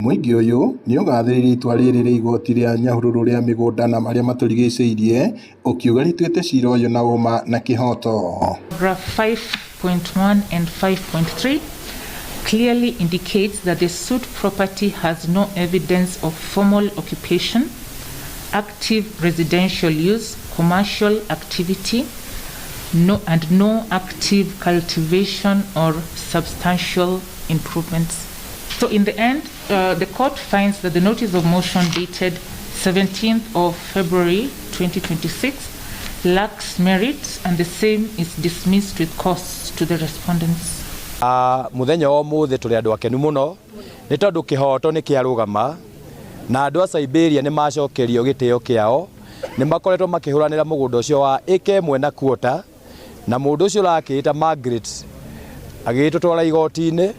Mũingĩ ũyũ nĩ ũgathĩrĩirie itua rĩrĩ rĩa igoti rĩa Nyahururu rĩa mĩgũnda na marĩa matũrigicĩirie ũkiuga rĩtuĩte cira ũyũ na ũma na kĩhoto. Paragraph 5.1 and 5.3 clearly indicates that the suit property has no evidence of formal occupation, active residential use, commercial activity, no, and no active cultivation or substantial improvements. So in the end, the court finds that the notice of motion dated 17th of February 2026 lacks merit and the same is dismissed with costs to the respondents. Muthenya wa ũmũthĩ tũrĩ andũ akenu mũno nĩ tondũ kĩhoto nĩ kĩarũgama na andũ a Siberia nĩ macokerio gĩtĩo kĩao. Nĩ makoretwo makĩhũranĩra mũgũnda ũcio wa ĩka ĩmwe na quarter, na mũndũ ũcio ũrakĩĩta Margaret agĩgĩtũtwara igoti-inĩ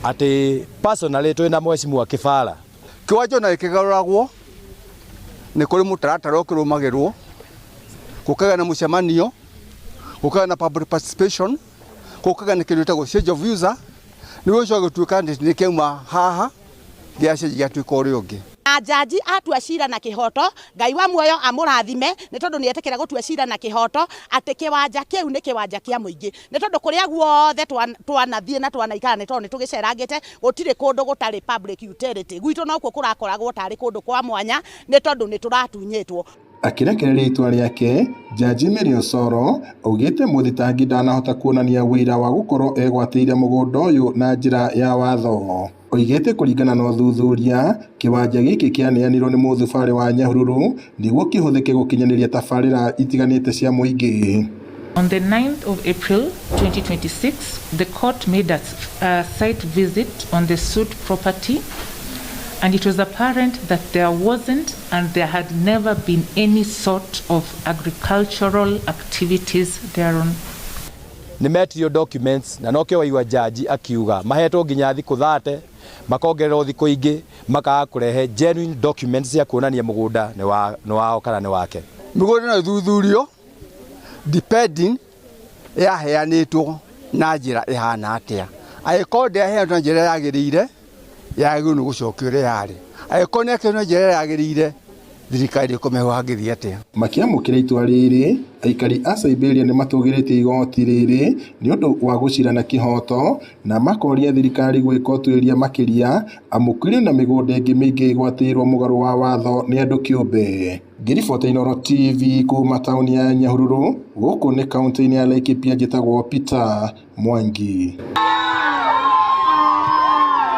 atĩ personally twĩ na mheshimiwa Kĩbara. Kĩwanja ona gĩkĩgarũragwo nĩ kũrĩ mũtaratara ũkĩrũmagĩrwo, gũkagĩa na mũcemanio, gũkagĩa na public participation, gũkagĩa na kĩndũ gĩtagwo change of user, nĩguo gĩcoke gũtuĩka nĩ kĩauma haha gĩacenjia gĩatuĩka ũrĩa ũngĩ. Na jaji atua cira na kihoto, Ngai wa muoyo amũrathime nĩ tondũ nĩ etĩkĩra gũtua cira na kihoto atĩ kĩwanja kĩu nĩ kĩwanja kĩa mũingĩ, nĩ tondũ kũrĩa guothe twanathiĩ na twanaikara, nĩ tondũ nĩ tũgĩcerangĩte, gũtirĩ kũndũ gũtarĩ public utility. Gwitũ nokuo kũrakoragwo tarĩ kũndũ kwa mwanya nĩ tondũ nĩ tũratunyĩtwo. Akĩrekereria itua rĩake, Jaji Mary Osoro augĩte mũthitangi ndanahota kuonania ũira wa gũkorwo egwatĩire mũgũnda ũyũ na njĩra ya watho. Oigĩte kũringana na ũthuthuria, kĩwanja gĩkĩ kĩaneanirwo nĩ mũthubarĩ wa Nyahururu nĩguo kĩhũthĩke gũkinyanĩria tabarĩra itiganĩte cia mũingĩ. On the 9th of April 2026, the court made a site visit on the suit property, and it was apparent that there wasn't and there had never been any sort of agricultural activities thereon. Nĩ metirio documents na nokĩo waigua jaji akiuga mahetwo nginya thikũ 30, makongererwo thikũ ingĩ, makaga kũrehe genuine documents cia kuonania mũgũnda nĩ wao kana nĩ wake. Mĩgũnda no ĩthuthurio depending yaheanĩtwo na njĩra ĩhana atĩa. Angĩkorwo ndĩaheanĩtwo na njĩra yagĩrĩire, yagĩrĩirwo nĩ gũcokio ũrĩa yarĩ. Angĩkorwo nĩ yakĩrwo na njĩra ĩrĩa yagĩrĩire, thirikari ĩkũmĩhe hangĩthiĩ atĩa. Makĩamũkĩra itua rĩrĩ, aikari a Siberia nĩ matũgĩrĩtie igoti rĩrĩ nĩ ũndũ wa gũcira na kĩhoto na makoria thirikari gwĩka ũtuĩria makĩria amu kũrĩ na mĩgũnda ĩngĩ mĩingĩ ĩgwatĩirwo mũgarũ wa watho nĩ andũ kĩũmbe. Ngĩribota Inooro TV kuma taũni ya Nyahururu, gũkũ nĩ kaũntĩ-inĩ ya Laikipia, njĩtagwo Peter Mwangi.